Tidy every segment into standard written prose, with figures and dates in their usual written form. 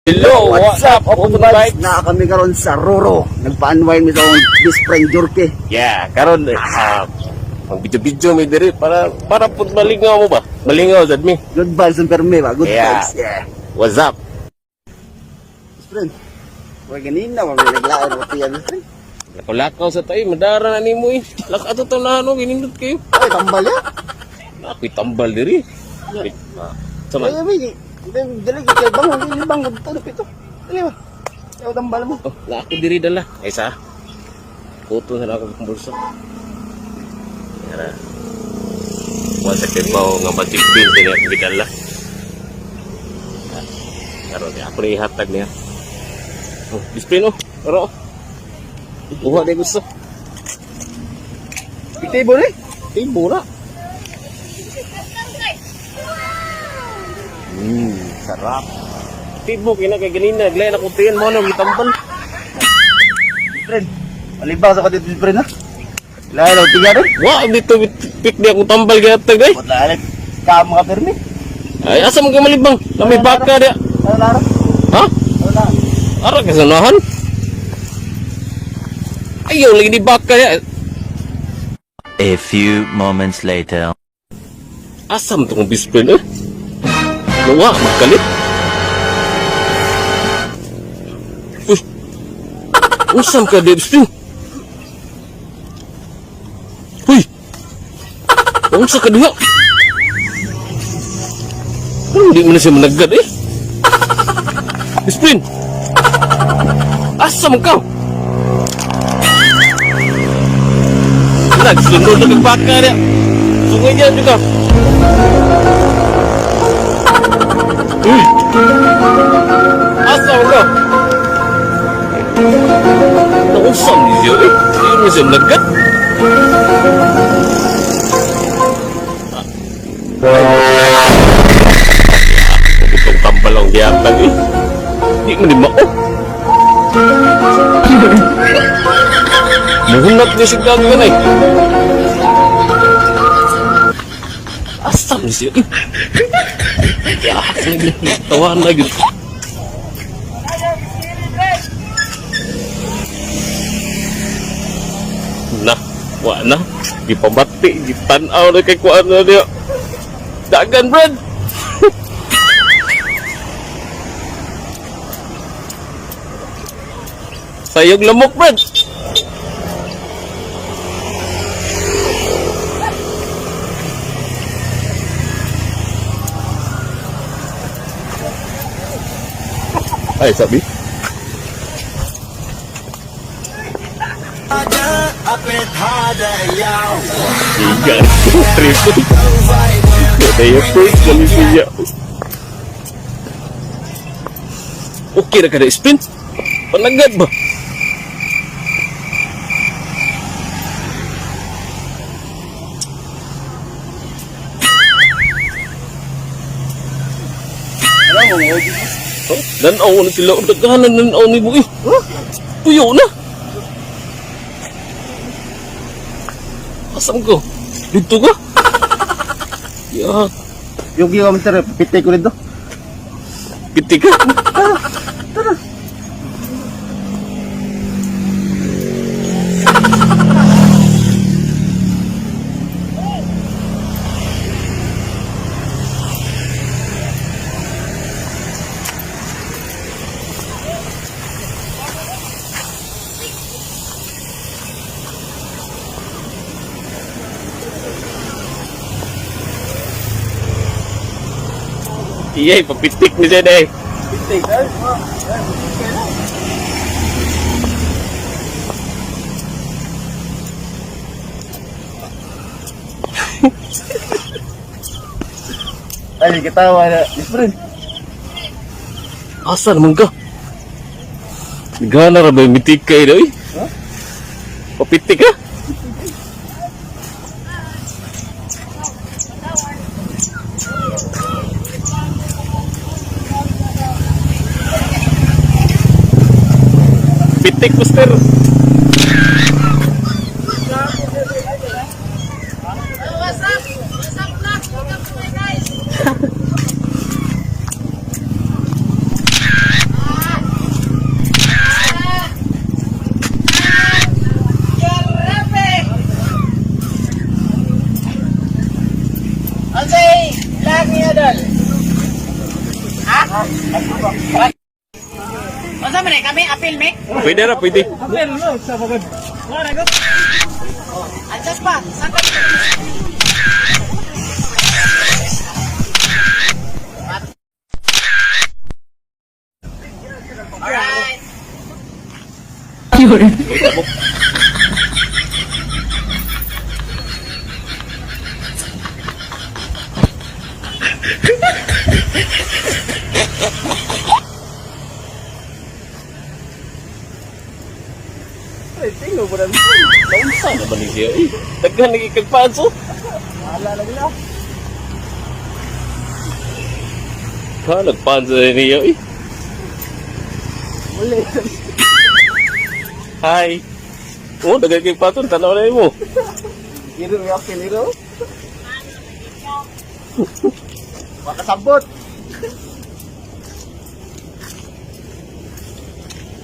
Hello, what's up? Open vibes. Na kami karon sa Roro. Nagpa-unwind mi sa akong best friend Jorke. Yeah, karon mag video-video mi diri para para pud malingaw mo ba? Malingaw jud mi. Good vibes ang permi ba? Good vibes. Yeah. What's up? Best friend. Wa ganina wa may naglaon og tiyan, best friend. Lakaw-lakaw sa tayo, madara na nimo eh. Lakaw ato to na ano, ginindot kayo. Ay, tambal ya. Ako'y tambal diri. Sa man. Ay, ay, dali kay bangon, dali bangon to pito. Dali ba? Ayaw tambal mo. Oh, na ako diri dala. Ay sa. Kuto na lang ako akong bulsa. Yara. 1 second pa ako nga magic bean dili ako gidala. Karon ako ni ihatag niya. Oh, display no. Pero kuha di gusto. Table eh. Tibo na. Sarap. Tibo kina kay ganina glay na kutian mo no gitambal. Best friend. Malibang sa kadito, best friend ha. Lain og tiyan eh. Wa dito pick di akong tambal gihatag day. Wala ka mga permi. Ay asa man ka malibang? Na may baka dia. Ano laro? Ha? Ano laro? Ara ka sanahan? Ayaw lagi di baka ya. A few moments later. Asam tong best friend eh? Nawa, magkalit. Uy! Usam ka, best friend? Uy! Unsa ka diha? Ano, hindi mo na siya managad eh? Best friend! Asam ka? Nagsunod na kang baka niya. Sungay niya juga. Uy! Asa ka? Nausam ni siya eh. Hindi mo siya managat. Itong tambal ang giyatag eh. Hindi mo ni mao. Muhunat niya siya gagawin eh. Asam ni siya eh. Ya, tawahan lagi. Na, wa na. Gipamati, gitanaw na kay kuan na niya. Dagan, Brad! Sayog lamok, Brad! Ay, sabi. Tiga. Triple. Kaya first kami siya. Okay na ka na spin. Panagad ba? Alam mo, ngayon. Oh, nanaw na sila. Daghanan nanaw ni Buy. Huh? Tuyo na. Asam ko? Dito ka? Ya, Yung giwa mo sir, pitay ko rito. piti ka. Iyay, papitik ni siya day. Pitay ka? Ay, kitawa na. Best friend. Asa naman ka? Gana ra ba yung mitik kayo daw eh? Huh? Papitik ka? Pitik, master! What's up? What's up na? Welcome to my guys. Unsa man eh, kami apil me? Pwede ra, pwede. Adjust pa. Saan ka? Alright. Ay, tingo po na. Naunsa naman ni siya. Eh, daghan lagi kag fans oh. Wala lagi na. Ka nagfans na niya eh. Muli. Hi. Oh, daghan kay fans, tanaw na mo. Iro, apil, iro. Makasabot.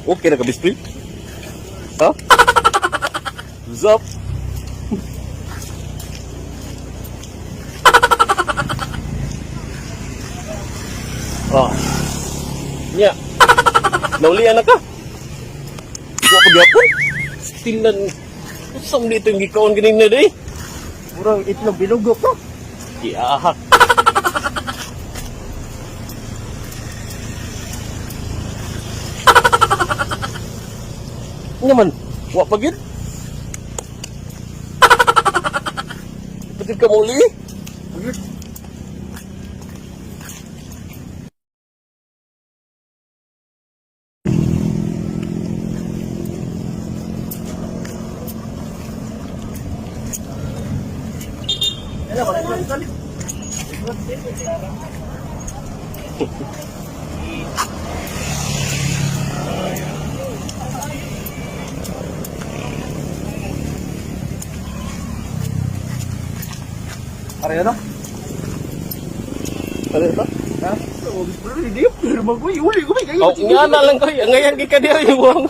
Okay na ka best friend? Ha? What's up? Oh. Nya. Naulian na ka. Wa pa gyapon. Still nan. Usam dito yung gikaon ganing na day. Murang itlog bilugok ko. Giahak. Nga man, wa pa gyud. Patid ka muli. Pareho no? Ano ba? Ha? Oh, bro, hindi pero magoy uli ko may Oh, nga na lang koy. Ngayon gi ka diri buwang.